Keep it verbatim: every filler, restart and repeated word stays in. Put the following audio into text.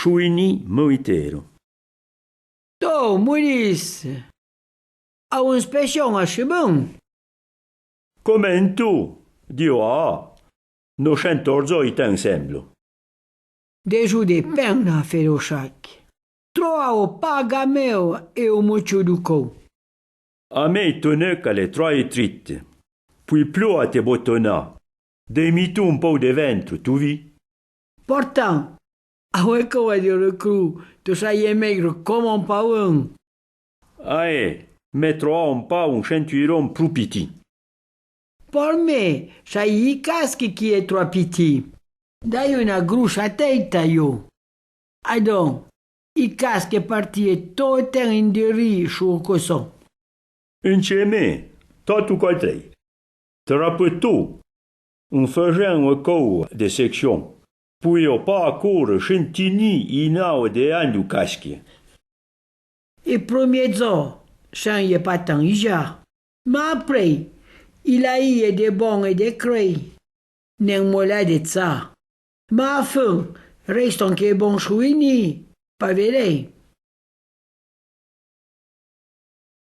Chouini mouitero. To, Moïse, a un spéchon a chebon. Comèn to, Dio a, no chèn torzò i ten semblo. Dejou de pèn a fé lo chac. Troa o pa gameo e o mouchou du cou. A mé i toneu ca le troa i trite. Pui ploa te botona. Dei-mi to un pou de ventro, to vi. Portan, a oe cou a de recru, to saie mèigro comme un pauen. Ae, me troa un pa un chentuiron pru piti. Por mé, sai i casque qui è troa piti. Dai una grucha teita io. Adon, i casque partie to ten in deri chu o coson. Incheme, to tu cotrei. Trape to, un fajen o cou de section. Pui o pa a cor chentini i nao de an du casque. I premier zo, chan i è pa tan i ja. Ma aprei, i la ie de bon e de crei. Nen mola de tsa. Ma a fin, reston que bon chouini, pa verei.